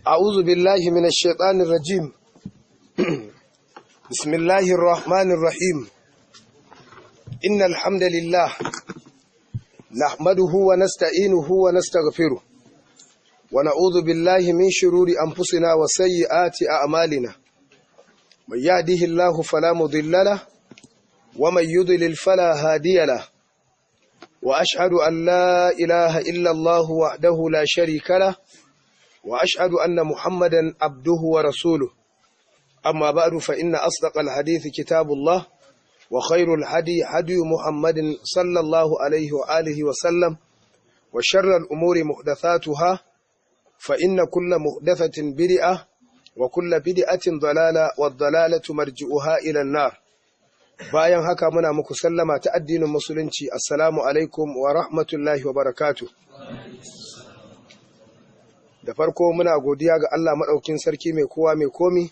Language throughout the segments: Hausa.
أعوذ بالله من الشيطان الرجيم. بسم الله الرحمن الرحيم. إن الحمد لله نحمده ونستعينه ونستغفره ونعوذ بالله من شرور أنفسنا وسيئات أعمالنا. من يهده الله فلا مضل له ومن يضلل فلا هادي له. وأشهد أن لا إله إلا الله وحده لا شريك له وأشهد أن محمدا عبده ورسوله. أما بعد، فإن أصدق الحديث كتاب الله، وخير الهدي هدي محمد صلى الله عليه وآله وسلم، وشر الأمور محدثاتها، فإن كل محدثة بدعة وكل بدعة ضلالة، والضلالة مرجعها إلى النار. Bayan haka, muna muku sallama ta addinin Musulunci: assalamu alaikum wa rahmatullahi wa barakatuh. Da farko, muna godiya ga Allah maɗaukin sarki, mai kowa mai komi,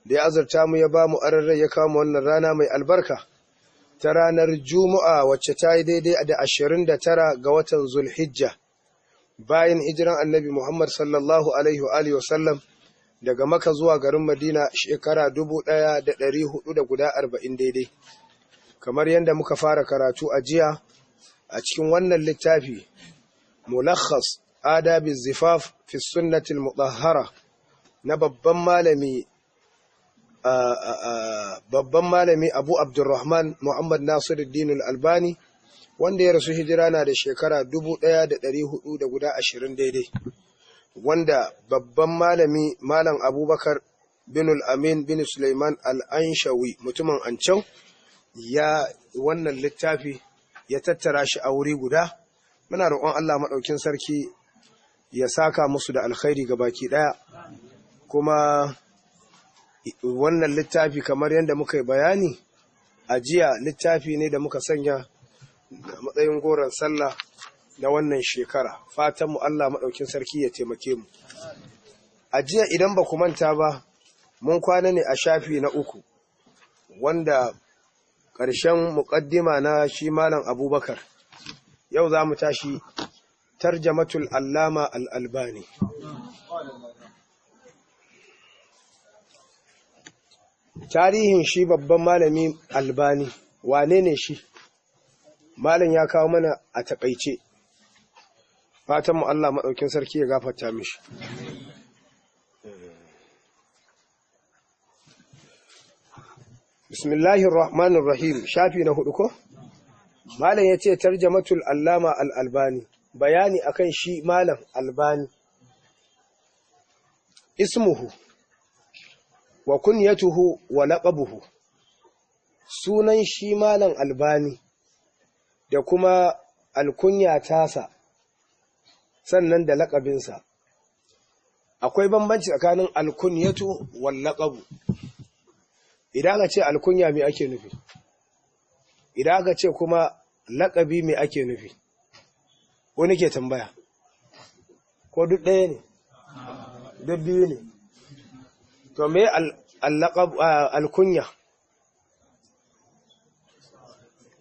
da ya azurta mu, ya ba mu aron ya kama wannan rana mai albarka ta ranar Juma'a, wacce ta yi daidai da 29 ga watan Zulhijja, bayan hijiran Annabi Muhammad sallallahu alaihi wa alihi wasallam daga Maka zuwa garin Madina shekara 1440 daidai. Kamar yadda muka fara karatu a jiya a cikin wannan littafi, Mulakhas Adabi Zifaf fi Sunnatil Mutahhara, na babban malami Abu Abdurrahman Muhammad Nasiruddin Al-Albani, wanda ya rasu hijira na da shekara 1420 daidai, wanda babban malami Malam Abubakar bin Amin bin Suleiman Al-Anshawi, mutumin Ancau, ya wannan littafi ya tattara shi a wuri guda. Muna roƙon Allah maɗaukin sarki ya saka musu da alkhairi ga baki ɗaya. Kuma wannan littafi, kamar yadda muka yi bayani a jiya, littafi ne da muka sanya a matsayin goron sallah na wannan shekara. Fatanmu Allah maɗaukin sarki ya taimake mu. A jiya, idan ba ku manta ba, mun kwana ne a shafi na 3, wanda ƙarshen muƙaddima na shi Malam Abubakar. Yau za mu tashi tarjamatul Allama Al'albani. Tarihin shi babban malami Albani, wane ne shi? Malam ya kawo mana a taƙaice. Fatanmu Allah maɗaukin sarki ya gafarta mishi. Bismillahir rahmanir rahim. Shafi na 4 ko? Malam ya ce: tarjamatul Allama Al-Albani, bayani akan shi Malam Albani. Ismuhu wa kunyatuhu wa laqabuhu. Sunan shi Malam Albani da kuma alkunya tasa, sannan da laƙabinsa. Akwai bambanci tsakanin alkunyatu wal laqabu. Idan aka ce alkunya, me ake nufi? Idan aka ce kuma laƙabi, me ake nufi? Wani ke tambaya, ko duk ɗaya ne? Duk biyu ne. To, me alkunya?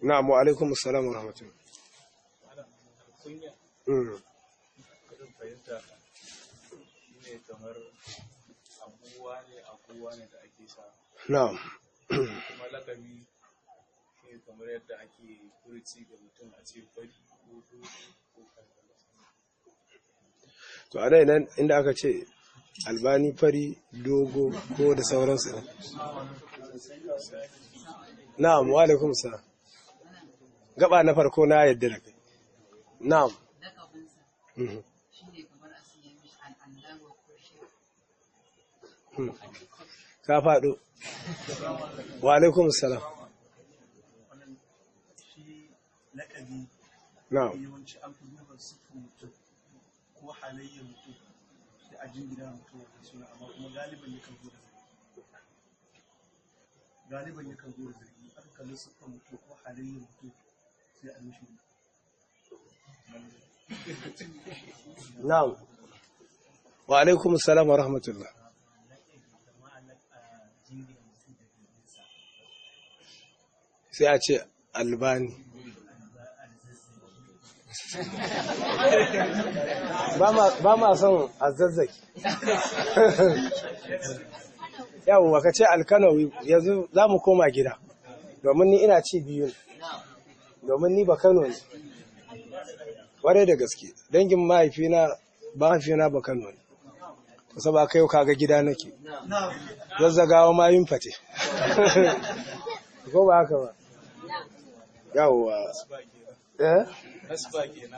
Na'am, wa alaikum assalam wa rahmatullah. Kunya fahimta shine kamar abuwa ne, abuwa ne da ake sa. Kuma lakabi shine kamar yadda ake furuci ga mutum, a ce fari ko dogo ko kaza. To, a nan inda aka ce Albani fari, dogo, ko da sauransu. Na'am, wa alaikum salam. Gaba na farko na yadda da kai. Na'am. Lakabinsa shine kamar a sanya mishi Al'allama ko Shehu. Ka faɗo. Wa alaikum salam. Wannan shi laƙabi, yawanci an fi duba siffar mutum ko halayyar mutum, sai a jingina mutum wannan suna. Amma kuma galiban yakan zo da zargi, galiban yakan zo da zargi. Aka kalli siffar mutum ko halayyar mutum, sai a mishi. Na'am, wa alaikum salam wa rahmatullah. Sai a ce Albani. Ba ma son Azzazzaki. Yawwa, ka ce Alkanawi. Yanzu za mu koma gida, domin ni ina ci biyu ne, domin ni ba Kano ne. Ƙwarai da gaske, dangin mahaifina ba Kano ne. Kusa ba kai kaga gida nake. Zazzagawa ma yin fate. Ko ba haka ba? Yawwa. Eh?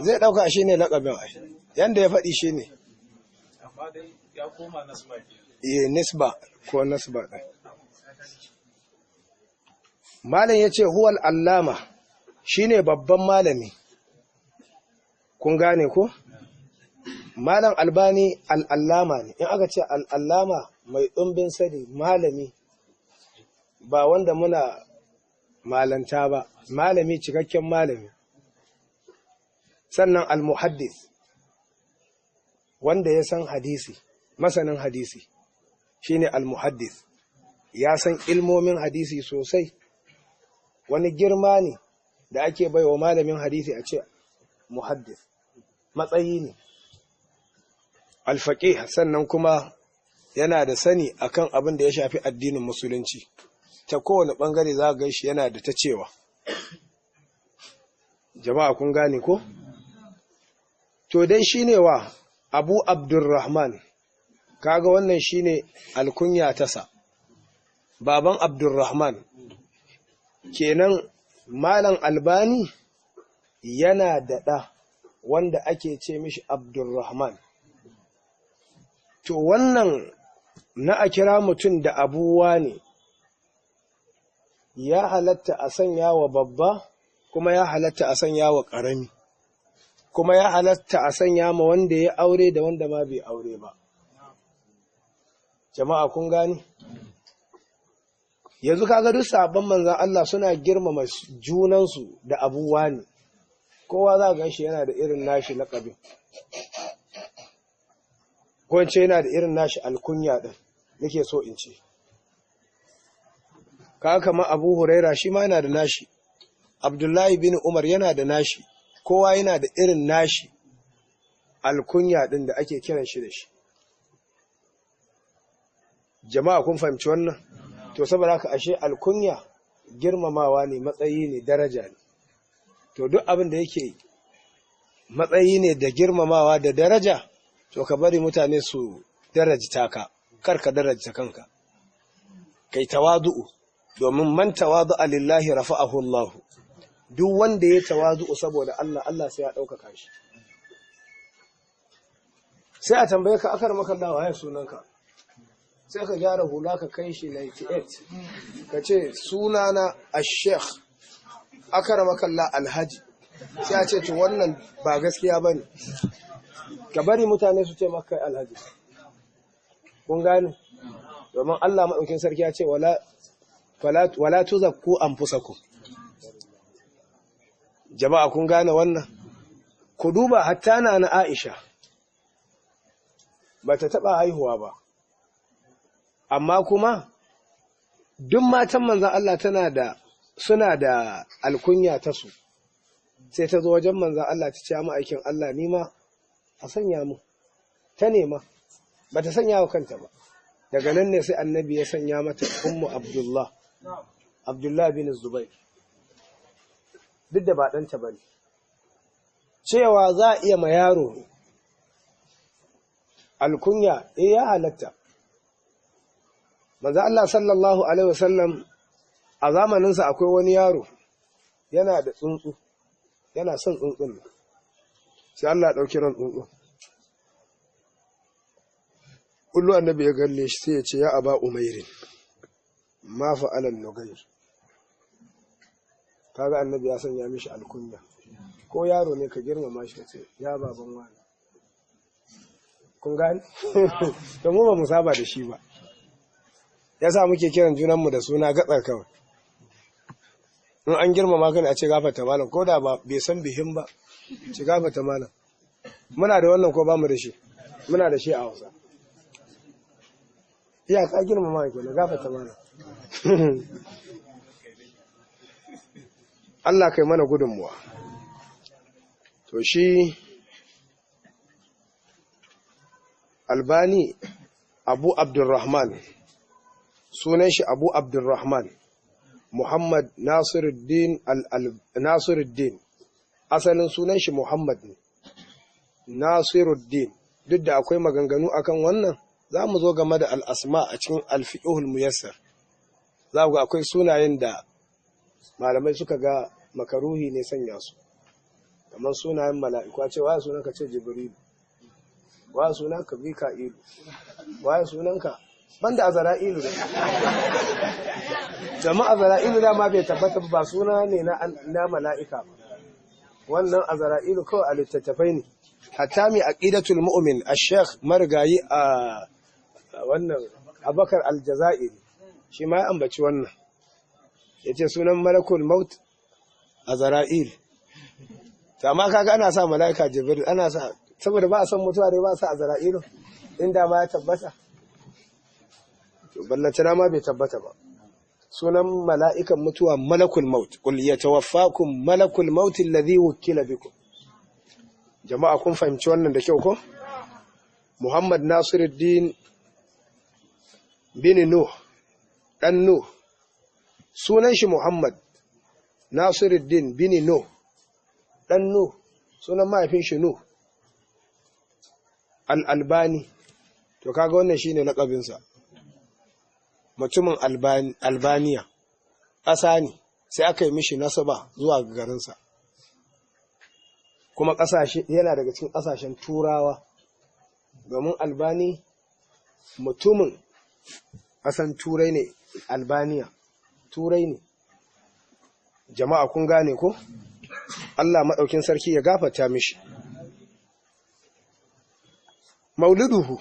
Zai ɗauka shi ne laƙabin ai. Yanda ya faɗi shi ne. Amma dai ya koma nasba kenan. Eh, nisba ko nasba ɗin. Malam ya ce huwal allama shine babban malami. Kun gane ko? Malam Albani al'allama ne. In aka ce al'allama, mai ɗumbin sani, malami, ba wanda muna malanta ba, malami cikakken malami. Sannan al-muhaddis, wanda ya san hadisi, masanin hadisi, shine al-muhaddis. Ya san ilmomin hadisi sosai. Wani girma ne da ake baiwa malamin hadisi a ce muhaddis, matsayi ne. Alfaqih, sannan kuma yana da sani akan abin da ya shafi addinin musulunci. Ta kowane bangare za ga shi yana da ta cewa. Jama'a, kun gane ko? To dai shine wa Abu Abdurrahman. Kaga wannan shine alkunya tasa. Baban Abdurrahman. Kenan Malam Albani yana da ɗa wanda ake ce mishi Abdurrahman. To wannan na a kira mutum da abuwa ne, ya halatta a sanya wa babba, kuma ya halatta a sanya wa ƙarami, kuma ya halatta a sanya ma wanda ya aure da wanda ma bai aure ba. Jama'a, kun gani? Yanzu kaga duk sabon manzan Allah suna girmama junansu da abuwa ne. Kowa za ga shi yana da irin nashi laƙabin, ko in ce yana da irin nashi alkunya ɗin nake so in ce. Kaga kamar Abu Huraira, shi ma yana da nashi. Abdullahi bin Umar yana da nashi. Kowa yana da irin nashi alkunya ɗin da ake kiran shi da shi. Jama'a, kun fahimci wannan? To saboda haka ashe alkunya girmamawa ne, matsayi ne, daraja ne. To duk abin da yake matsayi ne da girmamawa da daraja, to ka bari mutane su darajta ka, kar ka darajta kanka. Kai tawadu'u, domin man tawadu'a lillahi rafa'ahu Allah. Duk wanda ya tawadu'u saboda Allah, Allah sai ya ɗaukaka shi. Sai a tambaye ka, akar maka Allah, waye sunanka? Sai ka gyara hula, ka kai shi 98, ka ce sunana ash-sheikh akar maka Allah alhaji. Sai a ce to wannan ba gaskiya bane. Ka bari mutane su ce maka alhaji. Kun gane? Domin Allah maɗaukin sarki ya ce wala wala tuzakku anfusakum. Jama'a, kun gane wannan? Ku duba hatta na Aisha bata taba haihuwa ba, amma kuma duk matan manzon Allah tana da suna da alkunya ta su. Sai ta zo wajen manzon Allah ta ce, ma'aikin Allah, ni ma a sanya mu. Ta nema, bata sanya wa kanta ba. Daga nan ne sai Annabi ya sanya mata Ummu Abdullah, Abdullah bin Zubair, duk da ba ɗanta ba ne. Cewa za a iya ma yaro alkunya, eh, ya halatta. Manzo Allah sallallahu alaihi wasallam a zamaninsa akwai wani yaro yana da tsuntsu, yana son tsuntsun nan. Sai Allah ya ɗauki ran tsuntsun. Kullu Annabi ya galle shi sai ya ce, ya aba Umairin, ma fa'ala nugayr. Kaga Annabi ya sanya mishi alkunya. Ko yaro ne, ka girmama shi, ka ce ya baban wani. Kun gane? To mu ba mu saba da shi ba, yasa muke kiran junanmu da suna gatsar kawai. In an girmama ka ne a ce gafarta malam, ko da ba bai san bihin ba, ce gafarta malam. Muna da wannan ko ba mu da shi? Muna da shi a Hausa. Iyaka girmama ke na gafarta malam. Allah kai mana gudunmuwa. To shi Albani Abu Abdurrahman, sunan shi Abu Abdurrahman Muhammad Nasiruddin Nasiruddin, asalin sunan shi Muhammad ne Nasiruddin. Duk da akwai maganganu akan wannan, za mu zo game da al'asma a cikin alfi'uhul muyassar. Za ga akwai sunayen da malamai suka ga makaruhi ne sanya su, kamar sunayen mala'iku, a ce waye sunanka, ce Jibrilu, waye sunanka Mika'ilu, waye sunanka banda Azra'ilu ne. Jama'a, Azra'ilu dama bai tabbata ba, suna ne na mala'ika ba. Wannan Azra'ilu kawai a littattafai ne. Hatta mai Aqidatul Mu'min, ash-Sheikh marigayi a wannan Abakar Aljazairi, shi ma ya ambaci wannan, yace sunan Malakul Maut Azra'il. To amma kaga ana sa mala'ika Jibril, ana sa, saboda ba a san mutuwa dai ba a sa Azra'ilu inda ma ya tabbata. To ballantana ma bai tabbata ba. Sunan mala'ikan mutuwa Malakul Maut, qul yatawaffakum Malakul Maut alladhi wukila bikum. Jama'a, kun fahimci wannan da kyau ko? Muhammad Nasiruddin bin Nuh, dan Nuh. Sunan shi Muhammad Nasiruddin bin Nuh, dan Nuh, sunan mahaifin shi Nuh. Al-Albani. To kaga wannan shine lakabinsa. Mutumin Albaniya, ƙasa ne, sai aka yi mishi nasaba zuwa garinsa. Kuma ƙasashe, yana daga cikin ƙasashen Turawa, domin Albani mutumin ƙasan Turai ne. Albaniya Turai ne. Jama'a, kun gane ko? Allah maɗaukin sarki ya gafarta mishi. Mauluduhu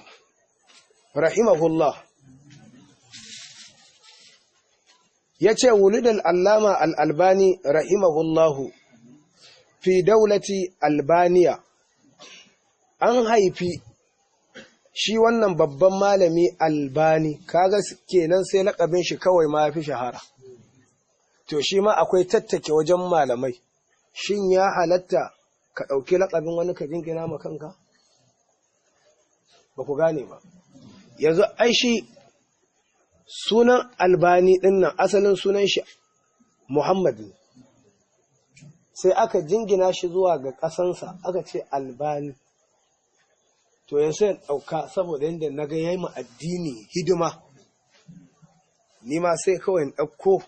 rahimahullah, ya ce wulidal Allama Al'albani rahimahullahu fi daulati Albaniya. An haifi shi wannan babban malami Albani, kaga kenan sai lakabin shi kawai ma fi shahara. To shi ma akwai tattake wajen malamai, shin ya halatta ka ɗauki lakabin wani ka jingina ma kanka? Ba ku gane ba. Yanzu ai shi sunan Albani ɗin nan, asalin sunan shi Muhammad ne, sai aka jingina shi zuwa ga ƙasansa, aka ce Albani. To yanzu ya ɗauka, saboda yadda na ga yayi addini hidima, ni ma sai kawai in ɗauko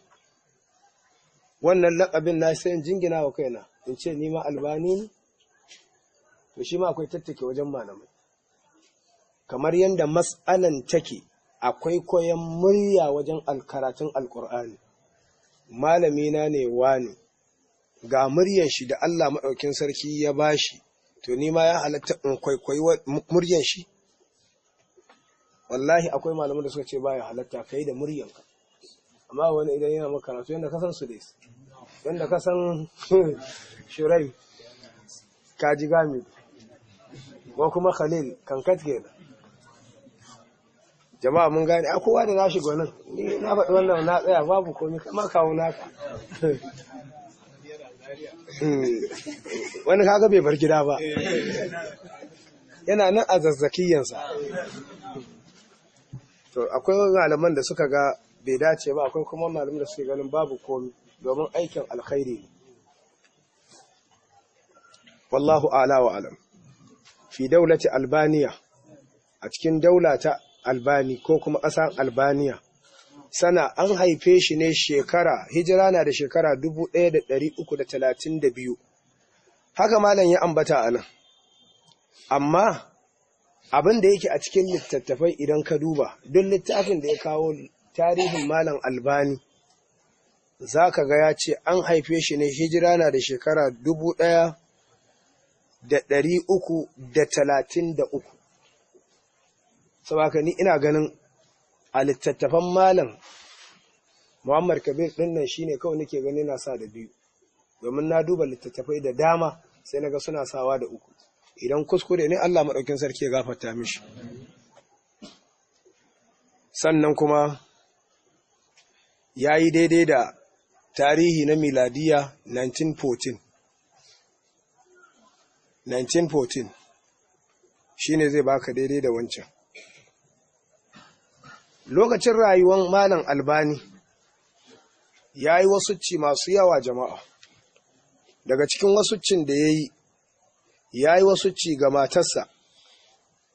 wannan laƙabin na, sai in jingina wa kaina, in ce ni ma Albani ne. To shi ma akwai tattake wajen malamai, kamar yadda mas'alan take akwai koyan murya wajen alkaratun Alƙur'ani. Malami na ne wani, ga muryan shi da Allah maɗaukin sarki ya bashi, to ni ma ya halatta in kwaikwayi muryan shi? Wallahi akwai malaman da suka ce baya halatta kai da muryanka. Amma wani idan yana maka karatu, yanda ka san su dai, yanda ka san Shirai Kaji Gami ko kuma Khalil Kankat kenan. Jama'a, mun gane a kowa da nashi gwanin. Ni na faɗi wannan, na tsaya, babu komai. Kama kawo naka. Wani kaga bai bar gida ba, yana nan a zazzakiyansa. To akwai malaman da suka ga bai dace ba, akwai kuma malaman da suke ganin babu komi, domin aikin alkhairi ne. Wallahu a'la wa alam. Fi daulati Albaniya, a cikin daula ta Albani ko kuma ƙasar Albaniya. Sana an haife shi ne shekara hijira na da shekara 1332, haka malam ya ambata a nan. Amma abin da yake a cikin littattafai, idan ka duba duk littafin da ya kawo tarihin Malam Albani, za ka ga ya ce an haife shi ne hijira na da shekara 1333. Saboda ni ina ganin a littattafan Malam Muhammad Kabir ɗin nan shine kawai nake gani na sa da biyu, domin na duba littattafai da dama, sai naga suna sawa da uku. Idan kuskure ne, Allah maɗaukin sarki ya gafarta mishi. Sannan kuma ya yi daidai da tarihi na miladiya 1914. 1914 shine zai baka daidai da wancan. Lokacin rayuwar Malam Albani ya yi wasucci masu yawa jama'a. Daga cikin wasuccin da ya yi, ya yi wasucci ga matarsa,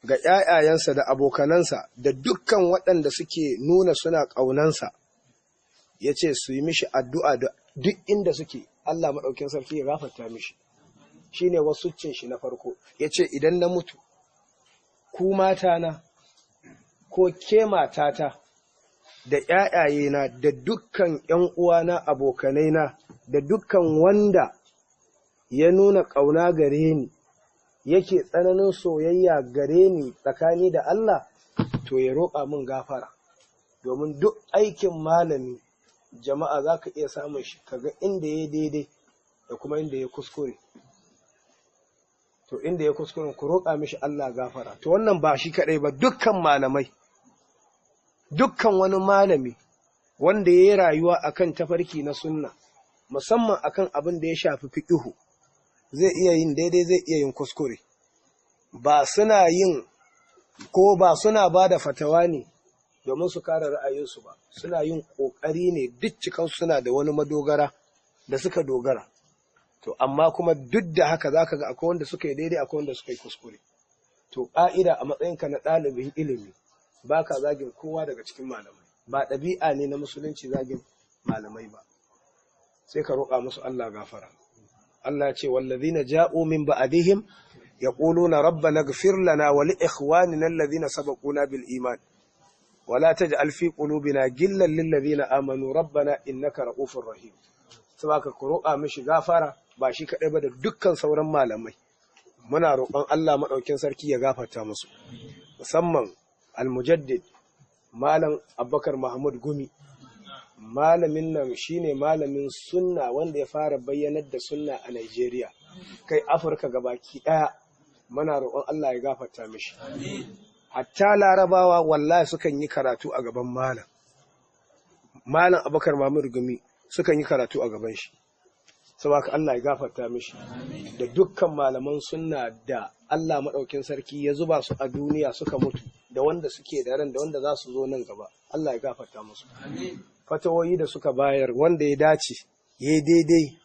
ga ‘ya'yayensa da abokanansa da dukkan waɗanda suke nuna suna ƙaunansa, ya ce su yi mishi addu'a da duk inda suke, Allah maɗaukin sarki ya gafarta mishi. Shi ne wasuccin shi na farko, ya ce idan na mutu, ku matana ko ke matata da ‘ya'yayena da dukkan ‘yan uwana abokanaina da dukkan wanda ya nuna ƙauna gare ni, yake tsananin soyayya gare ni tsakani da Allah, to ya roƙa min gafara. Domin duk aikin malami jama'a za ka iya samun shi kaga inda ya daidai da kuma inda ya kuskure. To inda ya kuskure ku roƙa mishi Allah gafara. To wannan ba shi kaɗai ba, dukkan malamai, dukkan wani malami wanda ya yi rayuwa akan tafarki na sunna, musamman akan abin da ya shafi fiƙihu, zai iya yin daidai, zai iya yin kuskure. Ba suna yin ko ba suna ba da fatawa ne domin su kare ra'ayinsu ba, suna yin ƙoƙari ne duk cikansu suna da wani madogara da suka dogara. To amma kuma duk da haka zaka ga akwai wanda suka yi daidai, akwai wanda suka yi kuskure. To ƙa'ida a matsayinka na ɗalibin ilimi, baka zagin kowa daga cikin malamai. Ba ɗabi'a ne na musulunci zagin malamai ba. Sai ka roƙa musu Allah gafara. Allah ce wallazina ja'u min ba'dihim yaquluna rabbana ighfir lana wa li ikhwanina alladhina sabaquna bil iman wa la taj'al fi qulubina ghillan lil ladhina amanu rabbana innaka ra'ufur rahim. Saboda ku roƙa mishi gafara, ba shi kaɗai ba da dukkan sauran malamai. Muna roƙon Allah maɗaukin sarki ya gafarta musu, musamman al-mujaddid Malam Abubakar Mahmud Gumi. Malamin nan shine malamin sunna wanda ya fara bayyanar da sunna a Nigeria, kai Afirka gabaki ɗaya. Muna roƙon Allah ya gafarta mishi. Hatta Larabawa wallahi sukan yi karatu a gaban malam. Malam Abubakar Mahmud Gumi sukan yi karatu a gaban shi. Saboda Allah ya gafarta mishi da dukkan malaman sunna da Allah maɗaukin sarki ya zuba su a duniya suka mutu, da wanda suke da ran da wanda za su zo nan gaba, Allah ya gafarta musu. Fatawoyi da suka bayar wanda ya dace ya daidai,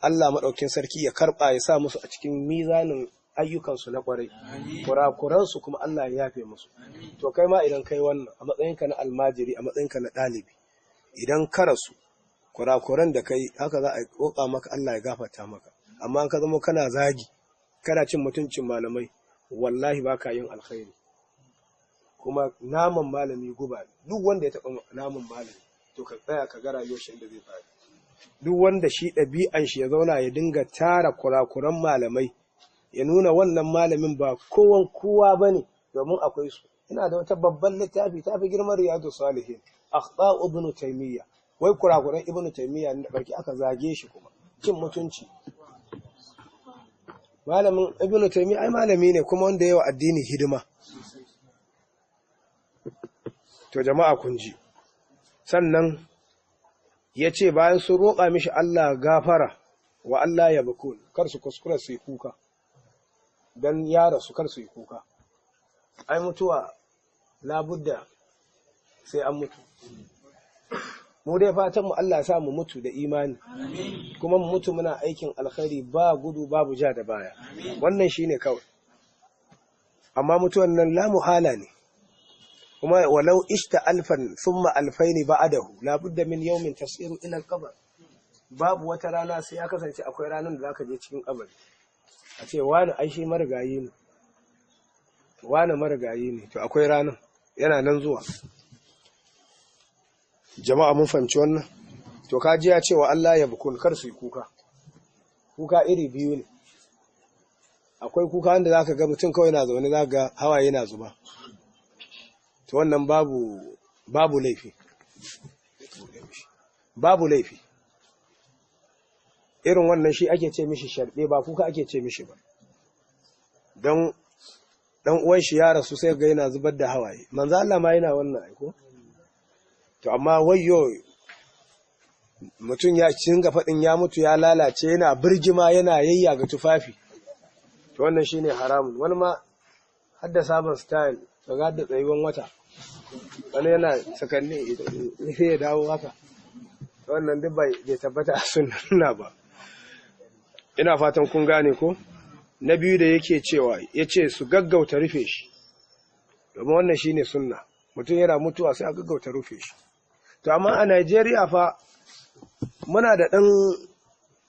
Allah maɗaukin sarki ya karɓa ya sa musu a cikin mizanin ayyukansu na ƙwarai, kurakuransu kuma Allah ya yafe musu. To kai ma idan kai wannan a matsayinka na almajiri, a matsayinka na ɗalibi, idan ka rasu, kurakuran da kai haka za a roƙa maka Allah ya gafarta maka. Amma in ka zama kana zagi, kana cin mutuncin malamai, wallahi baka yin alkhairi. Kuma naman malami guba, duk wanda ya taɓa naman malami to ka tsaya ka ga rayuwar shi inda zai faɗi. Duk wanda shi ɗabi'an shi ya zauna ya dinga tara kurakuran malamai, ya nuna wannan malamin ba kowan kowa bane, domin akwai su. Ina da wata babban littafi ta fi girman Riyadu Salihin, Akhta'u Ibn Taymiyyah. Wai kurakuran Ibn Taymiyyah da barki aka zage shi kuma cin mutunci. Malamin Ibn Taymiyyah ai malami ne kuma wanda yawa addini hidima. To jama'a kun ji. Sannan yace bayan sun roƙa mishi Allah gafara, wa Allah ya bakun, kar su kuskura su yi kuka. Dan ya rasu kar su yi kuka. Ai mutuwa labudda sai an mutu. Mu dai fatan mu Allah ya sa mu mutu da imani. Kuma mu mutu muna aikin alkhairi, ba gudu babu ja da baya. Wannan shine kawai. Amma mutuwan nan la muhala ne. Kuma walau ishta alfan thumma alfaini ba'dahu labudda min yawmin tasiru ila al-qabr. Babu wata rana sai ya kasance akwai ranar da zaka je cikin kabari. A ce wani ai shi marigayi ne. Wani marigayi ne, to akwai ranar yana nan zuwa. Jama'a mun fahimci wannan? To kaji ya ce wa Allah ya bukun, kar su yi kuka. Kuka iri biyu ne. Akwai kuka wanda zaka ga mutum kawai na zaune, zaka ga hawaye na zuba. To wannan babu laifi. Babu laifi. Irin wannan shi ake ce mishi sharbe, ba kuka ake ce mishi ba. Don dan uwan shi ya rasu sai ga yana zubar da hawaye. Manzo Allah ma yana wannan aiko. To amma wayyo mutum ya cinga faɗin ya mutu ya lalace, yana birgima yana yayyaga tufafi. To wannan shine haramun. Wani ma hadda sabon style kaga da tsayuwan wata, wani yana sakanni sai ya dawo haka. Wannan duk bai tabbata a sunna ba. Ina fatan kun gane ko. Na biyu da yake cewa yace su gaggauta rufe shi, domin wannan shine sunna. Mutum yana mutuwa sai a gaggauta rufe shi. To amma a Najeriya fa muna da ɗan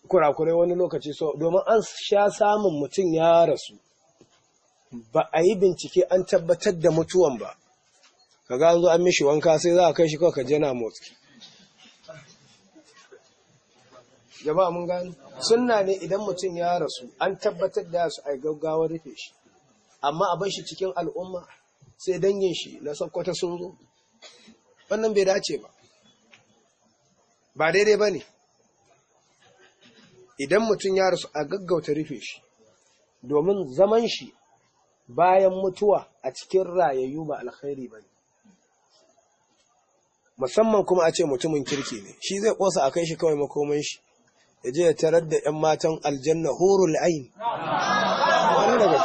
kurakurai wani lokaci, so domin an sha samun mutum ya rasu ba a yi bincike an tabbatar da mutuwan ba, kaga an zo an mishi wanka sai za a kai shi kawai ka je na motsi. Jama'a mun gani, sunna ne idan mutum ya rasu an tabbatar da su a gaggawar rufe shi, amma a bar shi cikin al'umma sai dangin shi na Sokoto sun zo, wannan bai dace ba, ba daidai ba ne. Idan mutum ya rasu a gaggauta rufe shi, domin zaman shi bayan mutuwa a cikin rayayyu ba alkhairi ba ne, musamman kuma a ce mutumin kirki ne, shi zai kosa a kai shi kawai makoman shi, ya je ya tarar da 'yan matan aljanna hurul ain. Wani daga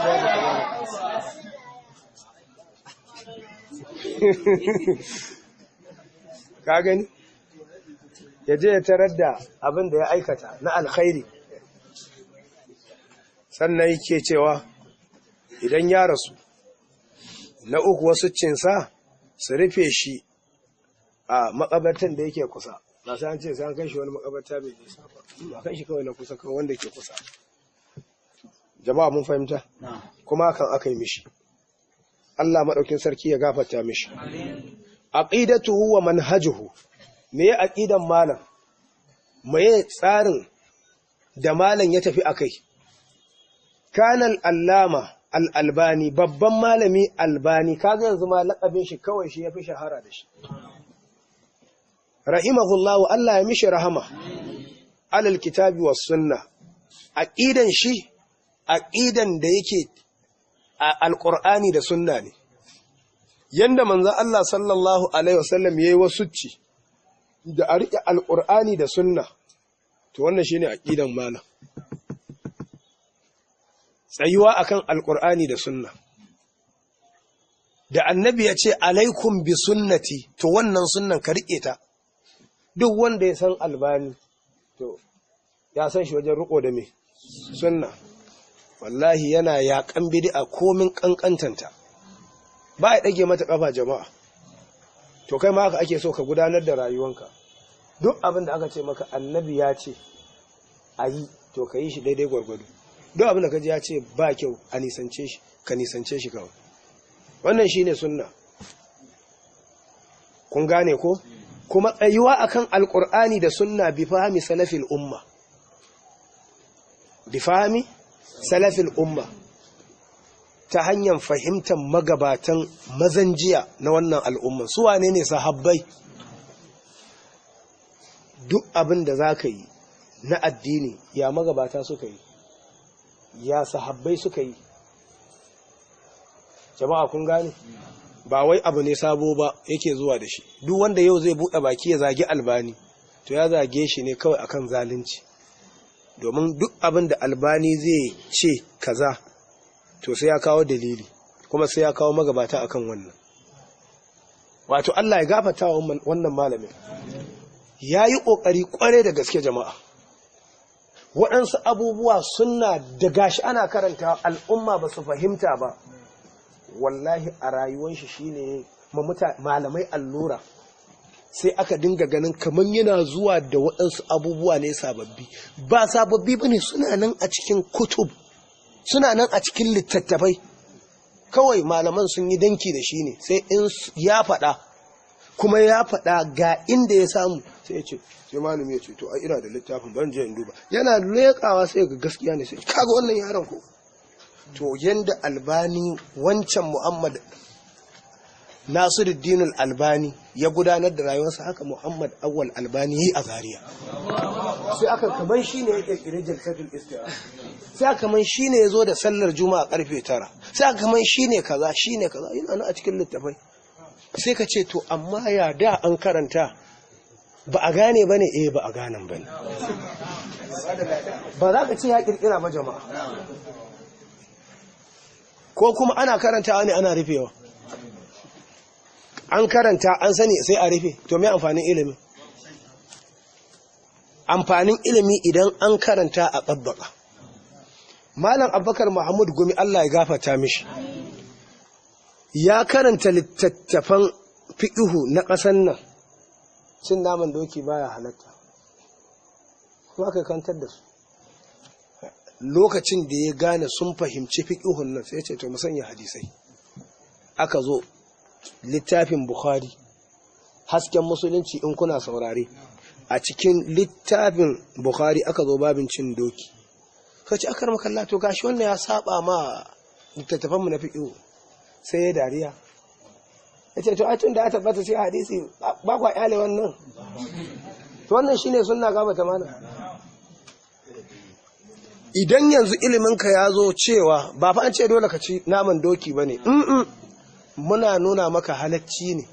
ka gani, ya je ya tarar da abin da ya aikata na alkhairi. Sannan yake cewa idan ya rasu, na uku wasu cinsa su rufe shi a makabartan da yake kusa, ba sai an ce sai an kai shi wani makabarta mai nisa ba, a kai shi kawai na kusa, kawai wanda ke kusa. Jama'a mun fahimta, kuma hakan aka yi mishi. Allah maɗaukin sarki ya gafarta mishi. Aqidatuhu wa manhajuhu. Me ya aqidan malam? Me ya tsarin da malam ya tafi akai? Kana al-allama al-albani, babban malami albani, kaga yanzu ma lakabin shi kawai shi yafi shahara da shi. Rahimahullahu, Allah ya mishi rahama. Alal kitabi was sunna. Aqidan shi, aqidan da yake alqur'ani da sunna ne. Yanda manzon Allah sallallahu alaihi wasallam yayi wasucci da a riƙe alqur'ani da sunna, to wannan shine aqidan malam. Tsayuwa akan alqur'ani da sunna. Da annabi ya ce alaikum bi sunnati, to wannan sunnan ka riƙe ta. Duk wanda ya san albani to ya san shi wajen riko da me sunna. Wallahi yana yaƙan bid'a komin kankantanta, ba ya dage mata kafa jama'a. To kai ma haka ake so ka gudanar da rayuwanka. Duk abin da aka ce maka annabi ya ce ayi, to ka yi shi daidai gwargwado. Duk abin da ka ji ya ce ba kyau a nisance shi, ka nisance shi kawai. Wannan shine sunna. Kun gane ko? Kuma tsayuwa akan alqur'ani da sunna bi fahmi salafil umma, bi fahmi salafil umma, ta hanyar fahimtar magabatan mazanjiya na wannan al'umma. Su wane ne sahabbai? Duk abin da zaka yi na addini, ya magabata suka yi, ya sahabbai suka yi. Jama'a kun gane? Ba wai abu ne sabo ba yake zuwa da shi. Duk wanda yau zai buɗe baki ya zagi albani, to ya zage shi ne kawai akan zalunci. Domin duk abin da albani zai ce kaza, to sai ya kawo dalili, kuma sai ya kawo magabata akan wannan. Wato Allah ya gafarta wa wannan malamin. Ya yi ƙoƙari ƙware da gaske jama'a. Waɗansu abubuwa suna da gashi ana karanta al'umma ba su fahimta ba. Wallahi a rayuwar shi shine malamai allura, sai aka dinga ganin kamar yana zuwa da waɗansu abubuwa ne sababbi. Ba sababbi bane, suna nan a cikin kutub, suna nan a cikin littattafai. Kawai malaman sun yi danki da shi ne, sai in ya faɗa, kuma ya faɗa ga inda ya samu, sai ya ce, sai malami ya ce to ai ina da littafin, ban je in duba. Yana leƙawa sai ga gaskiya ne, sai kaga wannan yaron ko. To yanda albani wancan Muhammad Nasiruddin Albani ya gudanar da rayuwarsa, haka Muhammad Awwal Albani yi a Zaria. Sai aka kaman shine ya kirkiri jalsatul istira, sai aka kaman shine yazo da sallar juma'a karfe 9, sai aka kaman shine kaza shine kaza, yana nan a cikin littafai. Sai ka ce to amma ya da an karanta ba a gane bane? Eh, ba a ganen bane. Ba za ka ce ya kirkira ba jama'a. Ko kuma ana karantawa ne ana rufewa? An karanta an sani sai a rufe, to me amfanin ilimi? Amfanin ilimi idan an karanta a tsabbaka. Malam Abubakar Muhammad Gumi, Allah ya gafarta mishi, ya karanta littattafan fiƙihu na ƙasan nan, cin naman doki baya halatta, kuma aka kantar da su. Lokacin da ya gane sun fahimci fiƙihun nan, sai ya ce to mu sanya hadisai. Aka zo littafin Bukhari, hasken musulunci, in kuna saurare, a cikin littafin Bukhari aka zo babin cin doki. Ka ce akar makalla, to gashi wannan ya saba ma littattafanmu na fiƙihu. Sai ya dariya, ya ce to a tun da ya tabbata sai hadisi ba kwa kyale wannan. To wannan shine sunna, gaba ta mana. Idan yanzu iliminka ya zo cewa ba fa an ce dole ka ci naman doki ba ne, muna nuna maka halacci ne.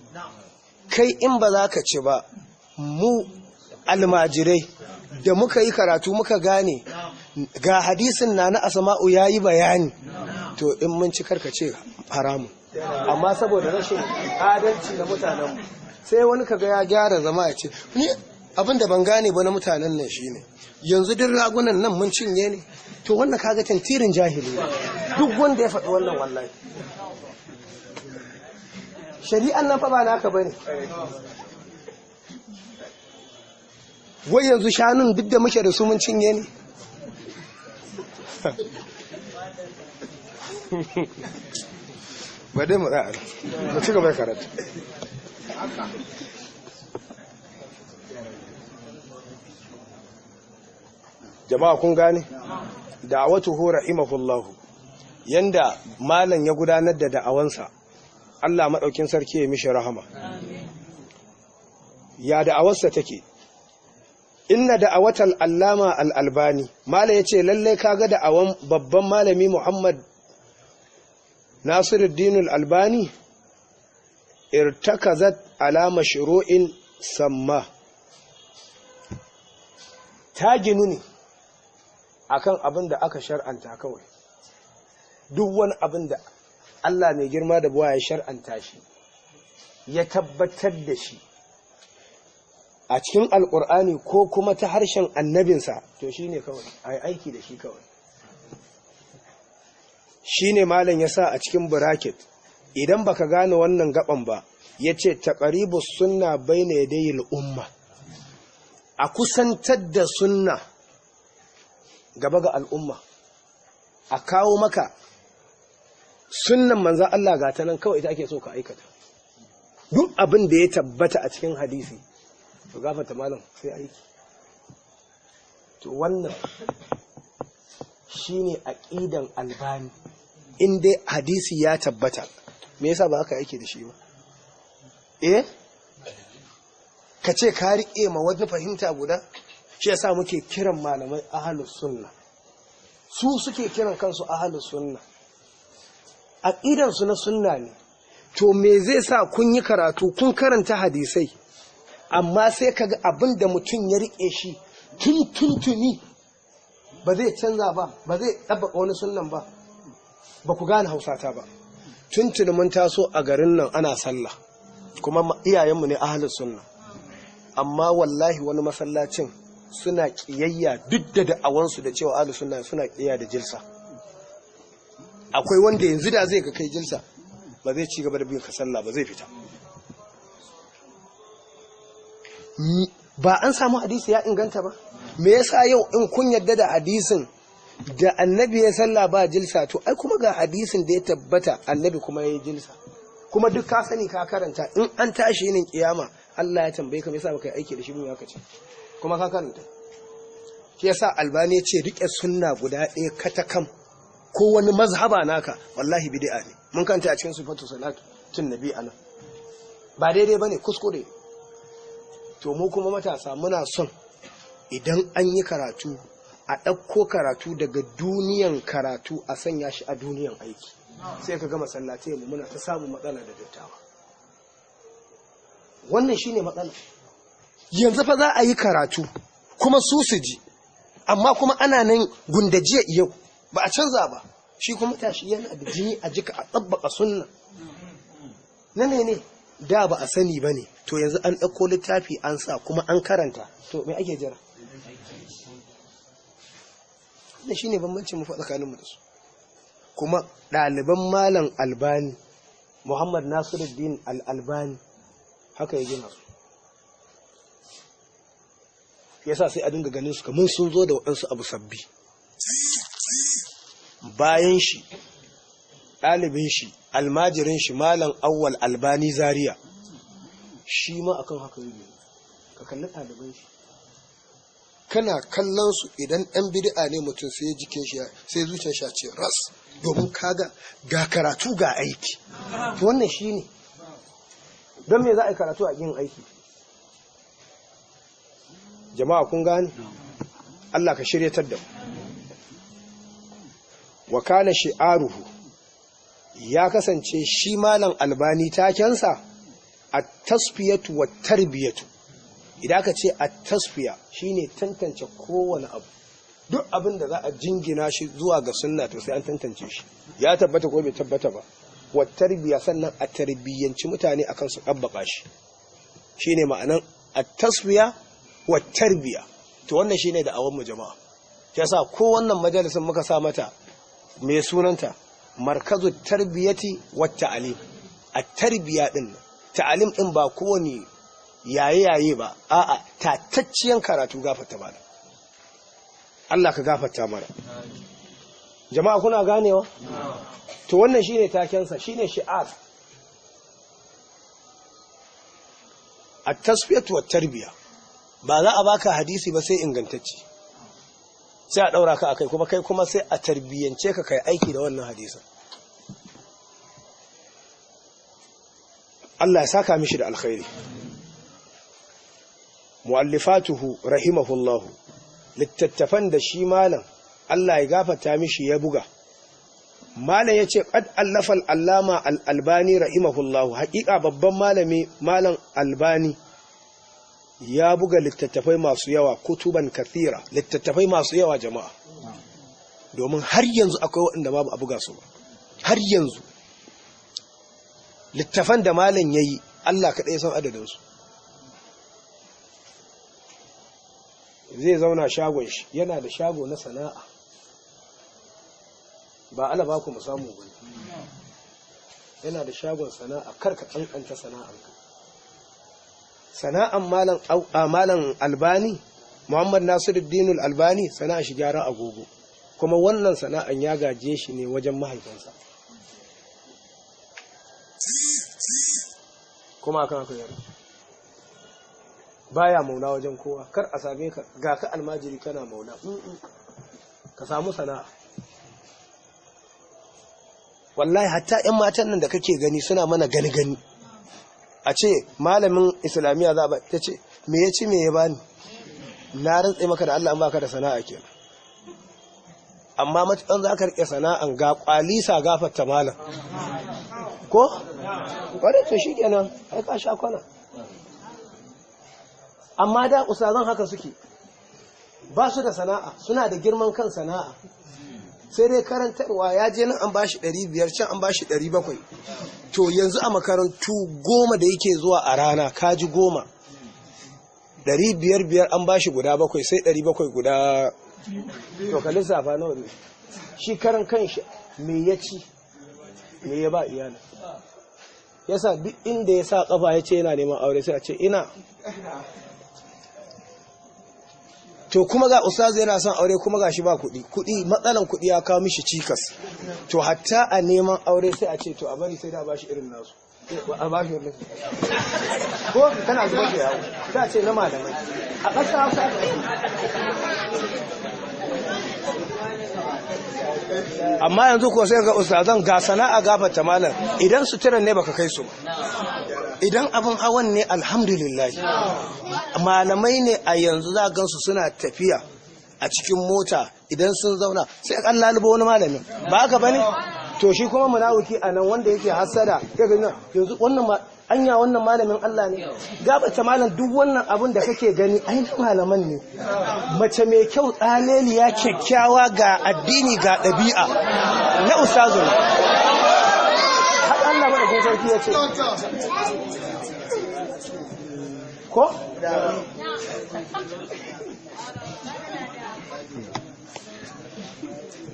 Kai in ba za ka ci ba, mu almajirai da muka yi karatu muka gane ga hadisin na na Asma'u ya yi bayani, to in mun ci karka ce haramun. Amma saboda rashin adalci na mutanenmu, sai wani kaga ya gyara zama ya ce ni abin da ban gane ba na mutanen nan shine, yanzu duk ragunan nan mun cinye ne? To wannan kaga tantirin jahili ne duk wanda ya faɗi wannan. Wallahi shari'an nan fa ba naka bane. Wai yanzu shanun duk da muke da su mun cinye ne? Ba dai mu tsaya mu ci gaba da karatu. Jama'a, kun gane da'awatuhu rahimahullahu, yanda malam ya gudanar da da'awansa, Allah madaukin sarki ya mishi rahama. Ya da'awarsa take? Inna da'awatal allama al-Albani, malam yace lalle kaga da'awan babban malami Muhammad Nasiruddin al-Albani, irtakazat ala mashru'in samma, ta ginu ne akan abin da aka shar'anta kawai. Duk wani abin da Allah mai girma da buwa ya shar'anta shi, ya tabbatar da shi a cikin Alƙur'ani ko kuma ta harshen annabinsa, to shi ne kawai a yi aiki da shi kawai. Shi ne malam ya sa a cikin bracket, idan baka gane wannan gaban ba, ya ce taqribu sunna baina yadayil umma, a kusantar da sunna gaba ga al'umma, a kawo maka sunnan manzan Allah, ga ta nan kawai, ita ake so ka aikata. Duk abin da ya tabbata a cikin hadisi, to gafata malam, sai aiki. To wannan shine aqidan Albani. In dai hadisi ya tabbata, me yasa ba aka aiki da shi ba? Eh, ka ce ka riƙe ma wani fahimta guda. Shi yasa muke kiran malamai ahlus sunna, su suke kiran kansu ahlus sunna, aqidan su na sunna ne. To me zai sa kun yi karatu, kun karanta hadisai, amma sai kaga abin da mutum ya riƙe shi tun tuntuni ba zai canza ba, ba zai ɗabbaka wani sunnan ba? Ba ku gane hausata ba. Tuntuni mun taso a garin nan ana sallah, kuma iyayenmu ne ahlus sunna, amma wallahi wani masallacin suna kiyayya, duk da da'awansu da cewa ahlus sunna, suna kiyayya da jilsa. Akwai wanda yanzu da zai ga kai jilsa, ba zai ci gaba da bin ka sallah ba, zai fita. Ba an samu hadisi ya inganta ba? Me yasa yau in kun yadda da hadisin da annabi ya sallah ba jilsa, to ai kuma ga hadisin da ya tabbata annabi kuma ya yi jilsa, kuma duk ka sani ka karanta, in an tashi yinin kiyama Allah ya tambaye ka me yasa baka yi aiki da shi ba, ka ce kuma ka karanta? Shi yasa Albani ya ce rike sunna guda ɗaya katakam ko wani mazhaba naka, wallahi bid'a ne. Mun kanta a cikin sifatu salatu tun nabi anan, ba daidai bane, kuskure. To mu kuma matasa muna son idan an yi karatu, a ɗauko karatu daga duniyan karatu a sanya shi a duniyan aiki. Sai ka ga masallatai mu muna ta samun matsala da dattawa. Wannan shine matsala. Yanzu fa za a yi karatu kuma su ji, amma kuma ana nan gundajiya yau ba a canza ba. Shi kuma matashi yana da jini a jika a tsabbaka sunna. Na ne da ba a sani ba ne, to yanzu an ɗauko littafi an sa kuma an karanta, to me ake jira? Wannan shine bambancin mu fa tsakaninmu da su. Kuma ɗaliban Malam Albani, Muhammad Nasiruddin Al-Albani, haka ya gina su. Yasa sai a dinga ganin su kamar sun zo da waɗansu abu sabbi. Bayan shi, ɗalibin shi, almajirin shi, Malam Awwal Albani Zaria, shi ma akan haka yi. Ka kalli ɗaliban shi. Kana kallon su idan ɗan bid'a ne mutum sai jikin shi sai zuciyar shi ce ras, domin kaga ga karatu ga aiki. To wannan shine. Don me za a yi karatu a yin aiki? Jama'a kun gane? Allah ka shiryatar da mu. Wa kana shi'aruhu, ya kasance shi Malam Albani takensa at-tasfiyatu wat-tarbiyatu. Idan aka ce at-tasfiya shine tantance kowane abu, duk abin da za a jingina shi zuwa ga sunna to sai an tantance shi, ya tabbata ko bai tabbata ba. Wat-tarbiya, sannan a tarbiyyanci mutane akan su dabbaka shi, shine ma'anan at-tasfiya wat-tarbiya. To wannan shine da awan mu jama'a. Yasa ko wannan majalisin muka sa mata mai sunanta Markazu Tarbiyati wat Ta'lim. At-tarbiya din, ta'alim din ba kowane yaye-yaye ba, a'a, tatacciyan karatu. Gafarta mana, Allah ka gafarta mana. Jama'a kuna ganewa? To wannan shine takensa, shine shi'ar at-tasfiyatu wat tarbiya. Ba za a baka hadisi ba sai ingantacce, sai a daura ka akai, kuma kai kuma sai a tarbiyance ka kai aiki da wannan hadisin. Allah ya saka mishi da alkhairi. Mu'allifatuhu rahimahullahu, littattafan da shi malam Allah ya gafarta mishi ya buga. Malam yace qad allafa al-allama al-Albani rahimahullahu, haƙiƙa babban malami Malam Albani ya buga littattafai masu yawa, kutuban kathira, littattafai masu yawa jama'a. Domin har yanzu akwai waɗanda ma ba a buga su ba. Har yanzu littafan da malam yayi Allah kaɗai san adadin su. Zai zauna shagon shi, yana da shago na sana'a, ba ala ba ku mu samu ba, yana da shagon sana'a. Kar ka kankanta sana'anka. Sana'an Malam Albani, Muhammad Nasiruddin Albani, sana'a shi gyara agogo, kuma wannan sana'an ya gaje shi ne wajen mahaifinsa, kuma akan haka yaro baya maula wajen kowa. Kar a same ka ga ka almajiri kana maula, ka samu sana'a. Wallahi hatta 'yan matan nan da kake gani suna mana gani gani, a ce malamin islamiyya za ba ta ce me ya ci me ya bani, na rantse maka da Allah an baka da sana'a kenan. Amma matukan za ka rike sana'an ga kwalisa gafarta malam ko wadda to shi kenan ai ka sha kwana. Amma da ustazan haka suke, ba su da sana'a, suna da girman kan sana'a, sai dai karantarwa. Ya je nan an bashi 500, can an bashi 700. To yanzu a makarantu 10 da yake zuwa a rana, kaji 10, 500 an bashi guda 7, sai 700 guda, to ka lissafa nawa ne. Shi karan kanshi me ya ci, me ya ba iyalin? Yasa duk inda ya sa kafa ya ce yana neman aure, sai a ce ina. To kuma ga ustazu yana son aure, kuma ga shi ba kuɗi, kuɗi matsalan kuɗi ya kawo mishi cikas. To hatta a neman aure sai a ce to a bari sai da bashi irin nasu, a bashi irin ko tana zuba da yawo, sai a ce na malamai a ƙasa Hausa. Amma yanzu ko sai ga ustazan ga sana'a gafarta malam, idan suturan ne baka kai su ba, idan abin hawan ne alhamdulillah. Malamai ne a yanzu za gansu suna tafiya a cikin mota, idan sun zauna sai an lalubo wani malamin, ba haka bane? To shi kuma munafiki a nan wanda yake hasada, yanzu wannan Anya wannan malamin Allah ne? Gabata malam, duk wannan abun da kake gani ai na malaman ne. Mace mai kyau, tsaleliya, kyakkyawa, ga addini ga ɗabi'a, na ustazu ne. Har Allah madaukakin sarki ya ce ko?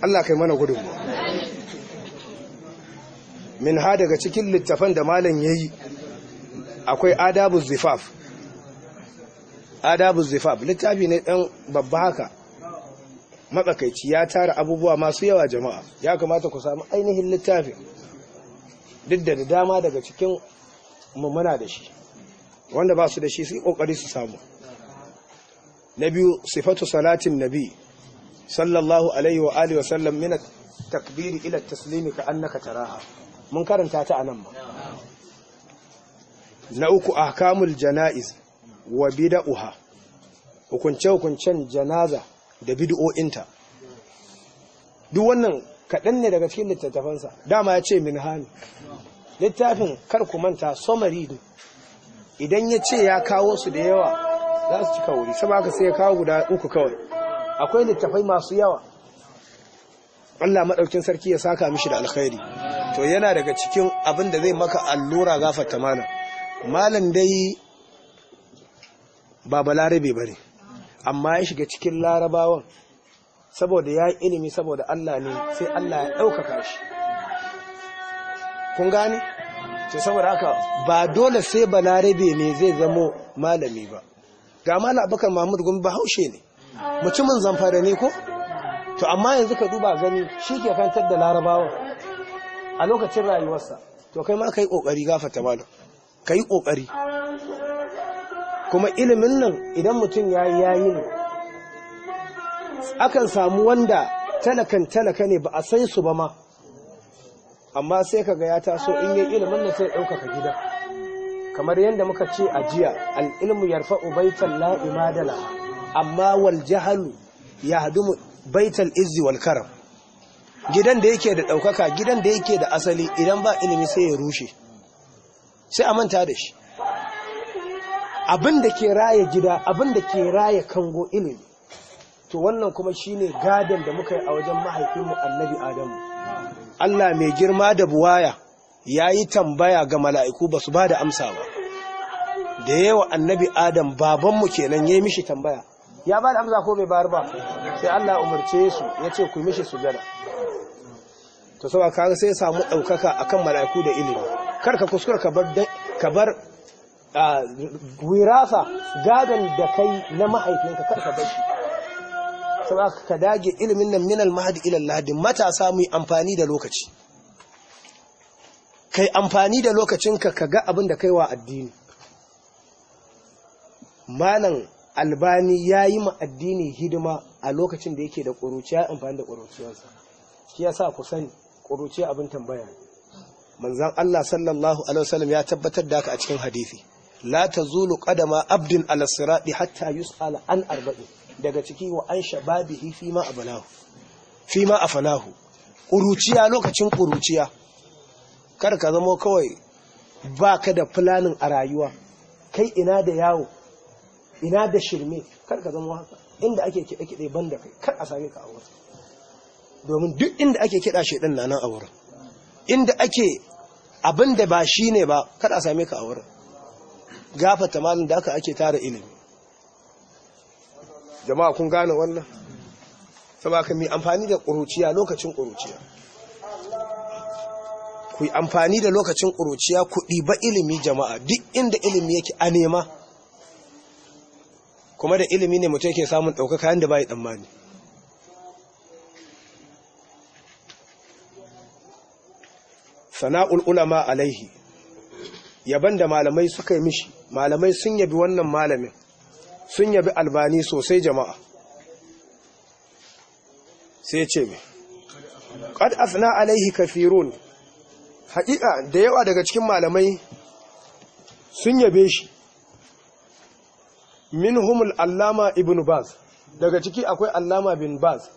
Allah kai mana gudunmu. Min ha, daga cikin littafan da malam yayi akwai Adabu Zifaf. Adabu Zifaf littafi ne dan babba haka, matsakaici, ya tara abubuwa masu yawa. Jama'a, ya kamata ku samu ainihin littafin, duk da dama daga cikin mu muna da shi. Wanda ba su da shi su yi kokari su samu. Na biyu, Sifatu Salatin Nabi Sallallahu Alaihi wa Alihi wa Sallam min Takbiri ila Taslimi ka Annaka Taraha. Mun karanta ta anan ma. Na uku, Ahkamul Janaiz wa Bid'uha, hukunce hukuncen janaza da bid'o'inta. Duk wannan kaɗan ne daga cikin littattafansa. Dama ya ce min hani littafin, kar ku manta, summary ne. Idan ya ce ya kawo su da yawa, za su cika wuri. Saboda haka sai ya kawo guda uku kawai. Akwai littafai masu yawa. Allah maɗaukin sarki ya saka mishi da alkhairi. To, yana daga cikin abin da zai maka allura, gafarta malam, malam dai ba Balarabe ba ne, amma ya shiga cikin Larabawan saboda ya yi ilimi saboda Allah ne, sai Allah ya ɗaukaka shi. Kun gane? To, saboda haka ba dole sai Balarabe ne zai zamo malami ba. Ga Malam Abubakar Mahmud Gumi, Bahaushe ne, mutumin Zamfara ne ko? To, amma yanzu ka duba gani, shi ke kantar da Larabawan a lokacin rayuwarsa. To, kai ma ka yi ƙoƙari, gafata malam, ka yi ƙoƙari. Kuma ilimin nan, idan mutum ya yi, yayi ne. Akan samu wanda talakan talaka ne, ba a san su ba ma, amma sai kaga ya taso, in yi ilimin nan sai ɗaukaka gida. Kamar yadda muka ce a jiya, العلم يرفع بيتا لا عماد له، amma والجهل يهدم بيت العز والكرم. Gidan da yake da ɗaukaka, gidan da yake da asali, idan ba ilimi sai ya rushe, sai a manta da shi. Abin da ke raya gida, abin da ke raya kango, ilimi. To, wannan kuma shine gadon da muka yi a wajen mahaifinmu Annabi Adamu. Allah mai girma da buwaya ya yi tambaya ga mala'iku, ba su ba da amsa ba. Da yawa Annabi Adam, babanmu kenan, ya yi mishi tambaya, ya ba da amsa ko bai bayar ba? Sai Allah umarce su, ya ce ku yi mishi sujada. To, saboda kaga sai ya samu ɗaukaka akan mala'iku da ilimi. Kar ka kuskura ka bar wirasa, gadon da kai na mahaifinka, kar ka bar shi. Saboda ka dage ilimin nan من المهد إلى اللحد. Matasa, mu yi amfani da lokaci. Kai amfani da lokacinka, ka ga abin da kai wa addini. Malam Albani ya yi ma addini hidima a lokacin da yake da ƙuruciya, amfani da ƙuruciyarsa. Shi ya sa ku sani, ƙuruciya abin tambaya ne. Manzan Allah Sallallahu Alaihi Wasallam ya tabbatar da haka a cikin hadisi: لا تزول قدما عبد على الصراط حتى يسأل عن أربع. Daga ciki وعن شبابه فيما أبلاه فيما أفناه. Ƙuruciya, lokacin ƙuruciya, kar ka zamo kawai ba ka da planning a rayuwa, kai ina da yawo, ina da shirme. Kar ka zama haka. Inda ake kiɗe-kiɗe, ban da kai, kar a same ka a wurin, domin duk inda ake kiɗa, shaidan na nan a wurin. Inda ake abin da ba shi ne ba, kar a same ka a wurin. Gafata malin, da aka ake tara ilimi. Jama'a, kun gane wannan? Saboda ka mi amfani da ƙuruciya, lokacin ƙuruciya. Ku yi amfani da lokacin ƙuruciya, ku ɗiba ilimi. Jama'a, duk inda ilimi yake a nema. Kuma da ilimi ne mutum yake samun ɗaukaka yadda bai tsammani. ثناء العلماء عليه, yaban da malamai suka yi mishi. Malamai sun yabi wannan malamin, sun yabi Albani sosai. Jama'a, sai ce mai قد أثنى عليه كثيرون. Haƙiƙa da yawa daga cikin malamai sun yabe shi. منهم العلامة ابن باز, daga ciki akwai Allama Bin Baz.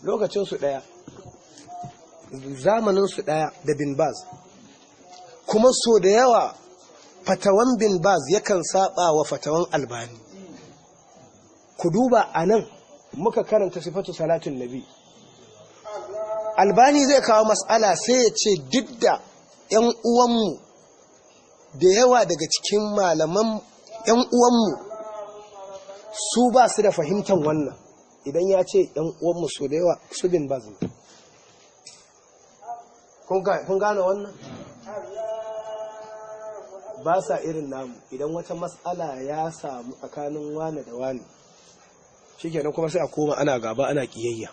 Lokacin su daya, zamanin su daya da Bin Baz. Kuma so da yawa Fatawan bin Baz yakan saba wa fatawan Albani. Ku duba anan muka karanta sifatu salatin nabi. Albani zai kawo mas'ala sai ya ce duk da ‘yan uwanmu da yawa daga cikin malaman ‘yan uwanmu su ba su da fahimtar wannan. Idan ya ce ‘yan uwanmu su da yawa su bin Baz ne. Kun gane wannan? Ba sa irin namu. Idan wata matsala ya samu tsakanin wane da wane, shikenan kuma sai a koma ana gaba ana kiyayya.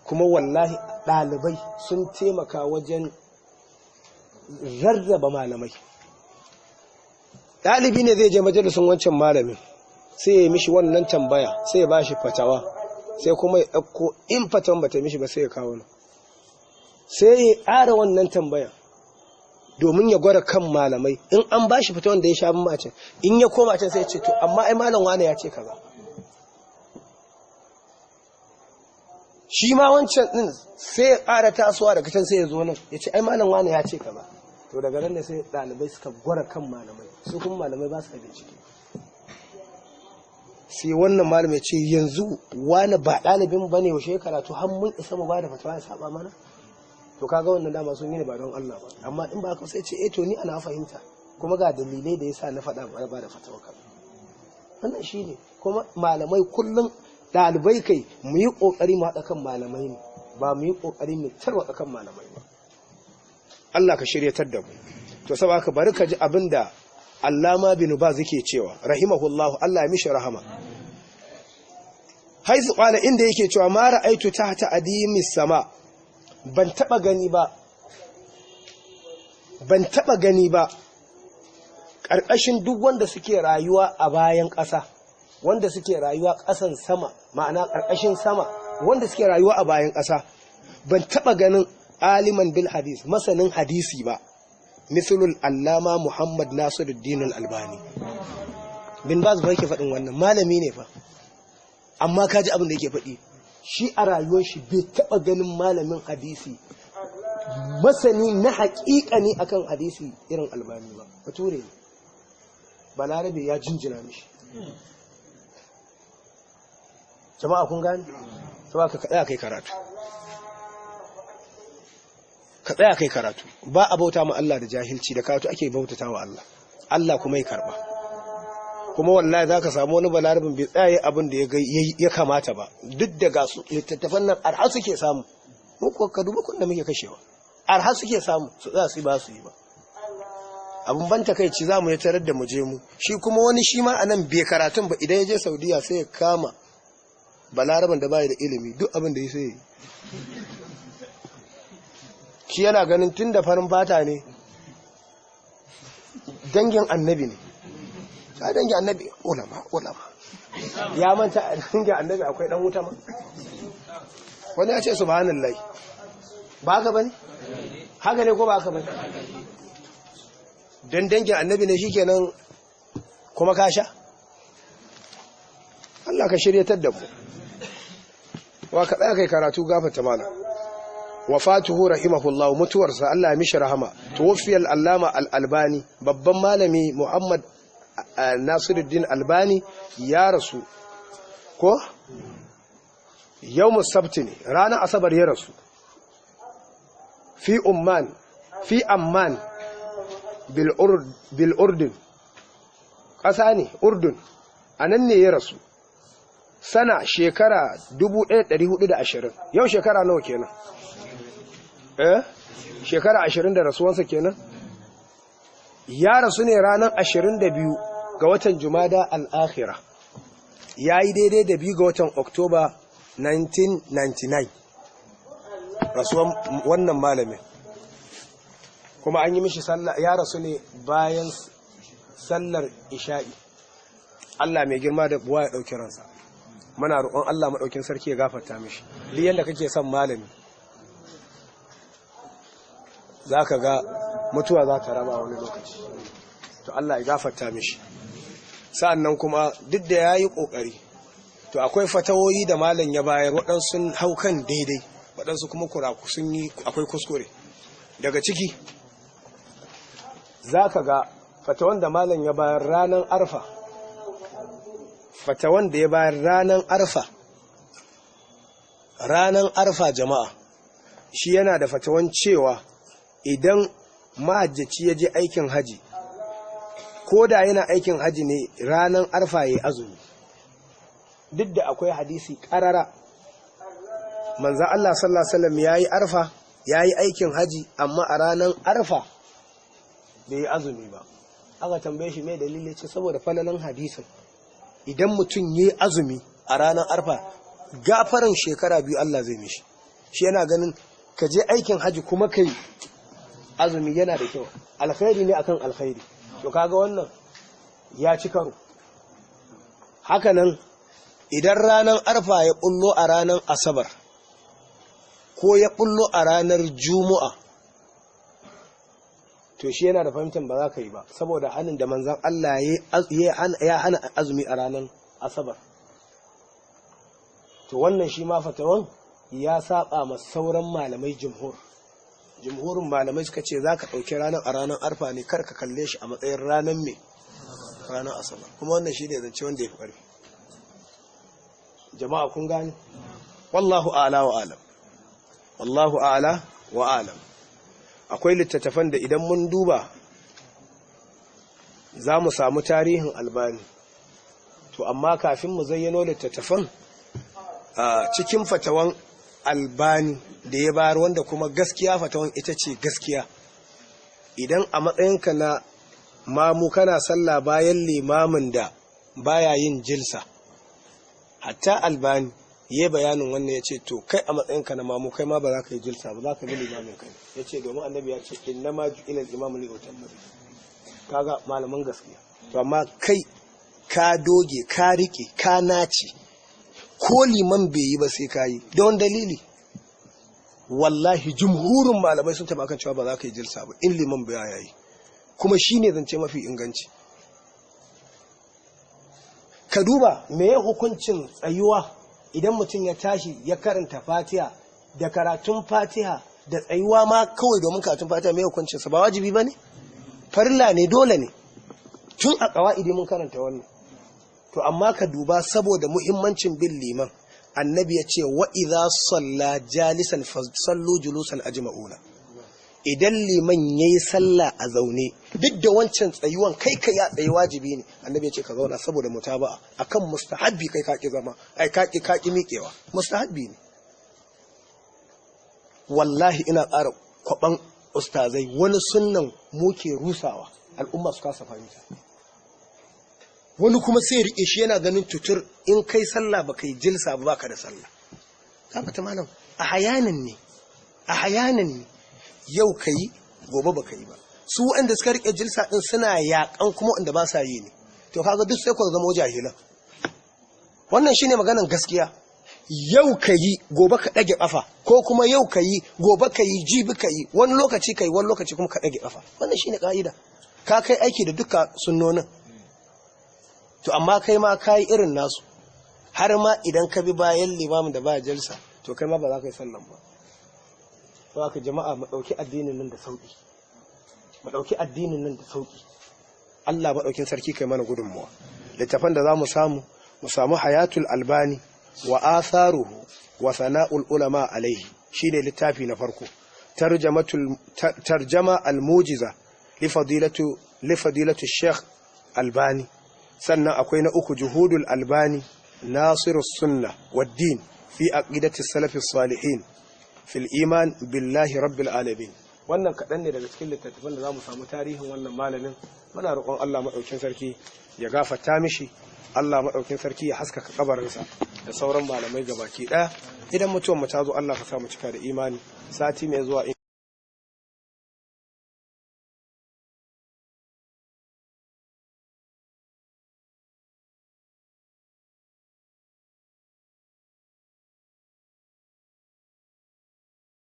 Kuma wallahi ɗalibai sun taimaka wajen rarraba malamai. Ɗalibi ne zai je majalisun wancan malamin, sai ya yi mishi wannan tambaya, sai ya ba shi fatawa, sai kuma ya ɗauko in fatawan ba ta mishi ba sai ya kawo nan, sai ya ƙara wannan tambaya domin ya gwada kan malamai. In an ba shi fatawan da ya sha macen, in ya koma can sai ya ce to amma ai malam wane ya ce kaza. Shi ma wancan din sai ya ƙara tasowa daga can sai ya zo nan ya ce ai malam wane ya ce kaza. To daga nan ne sai ɗalibai suka gwada kan malamai, su kuma malamai ba su bincike. Sai wannan malamai ce yanzu wani ba ɗalibin ba ne, yaushe karatu har mun isa mu ba da fatawa ya saba mana? To kaga wannan dama sun yi ne ba don Allah ba. Amma in ba ka sai ce eh to ni ana fahimta kuma ga dalilai da yasa na faɗa ba da fatawa kaza. Wannan shine. Kuma malamai kullum ɗalibai kai mu yi ƙoƙari mu haɗa kan malamai ne, ba mu yi ƙoƙari mu tarwatsa kan malamai ba. Allah ka shiryatar da mu. To saboda haka bari ka ji abin da Allama bin Baz yake cewa rahimahullahu, Allah ya mishi rahama. Haizu qala, inda yake cewa ma ra'aitu tahta adimis sama, ban taba gani ba, ban taba gani ba ƙarƙashin duk wanda suke rayuwa a bayan ƙasa, wanda suke rayuwa ƙasan sama, ma'ana ƙarƙashin sama, wanda suke rayuwa a bayan ƙasa, ban taba ganin aliman bil hadis, masanin hadisi ba, mislul Allama Muhammad Nasiruddin Al-Albani. Bin Baz ba yake faɗin wannan, malami ne fa, amma kaji abin da yake faɗi. Shi a rayuwar shi bai taɓa ganin malamin hadisi masani na haƙiƙa ne akan hadisi irin Albani ba. Bature ne, Balarabe ya jinjina mishi. Jama'a kun gane? Saboda ka tsaya kai karatu, ka tsaya kai karatu. Ba a bauta ma Allah da jahilci, da karatu ake bautata wa Allah, Allah kuma ya karba. Kuma wallahi zaka samu wani balarabin bai tsaye abin da ya kamata ba, duk da ga su littattafan nan arha suke samu. Mu ko ka duba kun da muke kashewa, arha suke samu, su za su yi ba su yi ba. Abun ban takeici za mu yi tarar da mu je mu. Shi kuma wani shi ma anan bai karatun ba, idan ya je Saudiya sai ya kama balaraban da bai da ilimi, duk abin da ya sai shi yana ganin tun da farin fata ne dangin annabi ne. A dangin annabi ulama ulama ya manta dangin annabi akwai dan wuta ma. Wani ya ce subhanallahi, ba haka bane? Haka ne ko ba haka bane? Dan dangin annabi ne shikenan kuma ka sha. Allah ka shiryatar da mu. Wa ka tsaya kai karatu, gafarta mana. Wafatuhu rahimahullahu, mutuwarsa Allah ya mishi rahama. Tuwfiyal Allama Al-Albani, babban malami Muhammad Nasiruddin Albani ya rasu ko yawmus sabt ne, ranar asabar ya rasu, fi Umman, fi Amman bil Urdun, ƙasa ne Urdun, anan ne ya rasu. Sana shekara 1420, yau shekara nawa kenan? Shekara 20 da rasuwansa kenan. Ya rasu ne ranar 22 ga watan Jumada al-Akhira, ya yi daidai da 2 ga watan Oktoba 1999 rasuwan wannan malamin. Kuma an yi mishi sallah, ya rasu ne bayan sallar isha'i. Allah mai girma da buwa ya ɗauki ransa. Muna roƙon Allah maɗaukin sarki ya gafarta mishi. Duk yanda kake son malami zaka ga mutuwa za ta raba wani lokaci, to Allah ya gafarta mishi. Sa'annan kuma duk da yayi kokari, to akwai fatawoyi da malam ya bayar, waɗansu hau kan daidai, waɗansu kuma kuraku sun yi, akwai kuskure daga ciki. Zaka ga fatawan da malam ya bayar ranar Arfa, fatawan da ya bayar ranar Arfa, ranar Arfa jama'a, shi yana da fatawan cewa idan mahajjaci ya je aikin haji, ko da yana aikin haji ne ranar Arfa ya azumi. Duk da akwai hadisi karara, manzan Allah sallallahu alaihi wasallam yayi Arfa, yayi aikin haji, amma a ranar Arfa bai yi azumi ba. Aka tambaye shi mai dalili, ce saboda falalan hadisin, idan mutum yayi azumi a ranar Arfa gafaran shekara 2 Allah zai mishi. Shi yana ganin ka je aikin haji kuma kai azumi yana da kyau, alkhairi ne akan alkhairi. To kaga wannan ya ci karo. Hakanan idan ranar Arfa ya bullo a ranar Asabar ko ya bullo a ranar Juma'a, to shi yana da fahimtar ba za ka yi ba, saboda hannun da manzan Allah ya hana azumi a ranar Asabar. To wannan shi ma fatawan ya saba ma sauran malamai jumhur. Jumhurin malamai suka ce za ka ɗauki ranar a ranar Arfa ne, kar ka kalle shi a matsayin ranar mai ranar Asabar. Kuma wannan shi ne zance wanda ya fi ƙarfi. Jama'a kun gane? Wallahu a'la wa alam. Wallahu a'la wa alam. Akwai littattafan da idan mun duba za mu samu tarihin Albani. To amma kafin mu zayyano littattafan, cikin fatawan Albani da ya bayar, wanda kuma gaskiya fatawan ita ce gaskiya, idan a matsayinka na mamu kana sallah bayan limamin da baya yin jilsa, hatta Albani ya bayanin wannan, ya ce to kai a matsayinka na mamu kai ma ba za ka yi jilsa ba, za ka bi limamin kai. Ya ce domin annabi ya ce innama ju'ila al-imamu li yutamma bihi. Kaga malaman gaskiya. To amma kai ka doge, ka rike, ka nace, ko liman bai yi ba sai ka yi. Da wani dalili? Wallahi jumhurin malamai sun taba kan cewa ba za ka yi jilsa ba in liman bai yayi, kuma shine zance mafi inganci. Ka duba me hukuncin tsayuwa idan mutum ya tashi ya karanta Fatiha, da karatun Fatiha da tsayuwa ma kawai domin karatun Fatiha, me hukuncin sa? Ba wajibi bane, farilla ne, dole ne. Tun a qawaidi mun karanta wannan. To amma ka duba saboda muhimmancin bin liman, annabi ya ce wa idza salla jalisan fasallu julusan ajma'una. Idan liman yayi sallah a zaune, duk da wancan tsayuwan kai kai ya tsayi wajibi ne, annabi ya ce ka zauna saboda mutaba'a akan mustahabbi. Kai ka ki zama, ai ka ki miƙewa, mustahabbi ne. Wallahi ina ƙara kwaban ustazai, wani sunnan muke rusawa al'umma su kasa fahimta. Wani kuma sai rike shi yana ganin tutur, in kai sallah ba kai jilsa ba baka da sallah. Kaga ta malam, a hayanin ne, a hayanin ne, yau kai gobe baka yi ba. Su wanda suka rike jilsa din suna yakan kuma wanda ba sa yi ne. To kaga duk sai ku zama jahilan. Wannan shine maganan gaskiya. Yau ka yi gobe ka dage kafa, ko kuma yau ka yi gobe ka yi jibi ka yi, wani lokaci ka yi wani lokaci kuma ka dage kafa. Wannan shine ka'ida. Ka kai aiki da duka sunnonin. To amma kai ma kai irin nasu, har ma idan ka bi bayan limamin da ba jalsa, to kai ma ba za ka yi sallan ba. To haka jama'a, mu dauki addinin nan da sauki, mu dauki addinin nan da sauki. Allah madaukin sarki kai mana gudunmuwa. Littafan da zamu samu, mu samu Hayatul Albani wa atharuhu wa sana'ul ulama alaihi, shine littafi na farko. Tarjama al-mujiza li fadilatu Sheikh Albani. Sannan akwai na uku, Juhudul Albani Nasirus Sunna wad-Din fi aqidati salaf salihin fil iman billahi rabbil alamin. Wannan kaɗan ne daga cikin littattafan da za mu samu tarihin wannan malamin. Muna roƙon Allah maɗaukin sarki ya gafarta mishi, Allah maɗaukin sarki ya haskaka kabarinsa da sauran malamai gabaki ɗaya. Idan mutuwar mu ta zo, Allah ka sa mu cika da imani. Sati mai zuwa.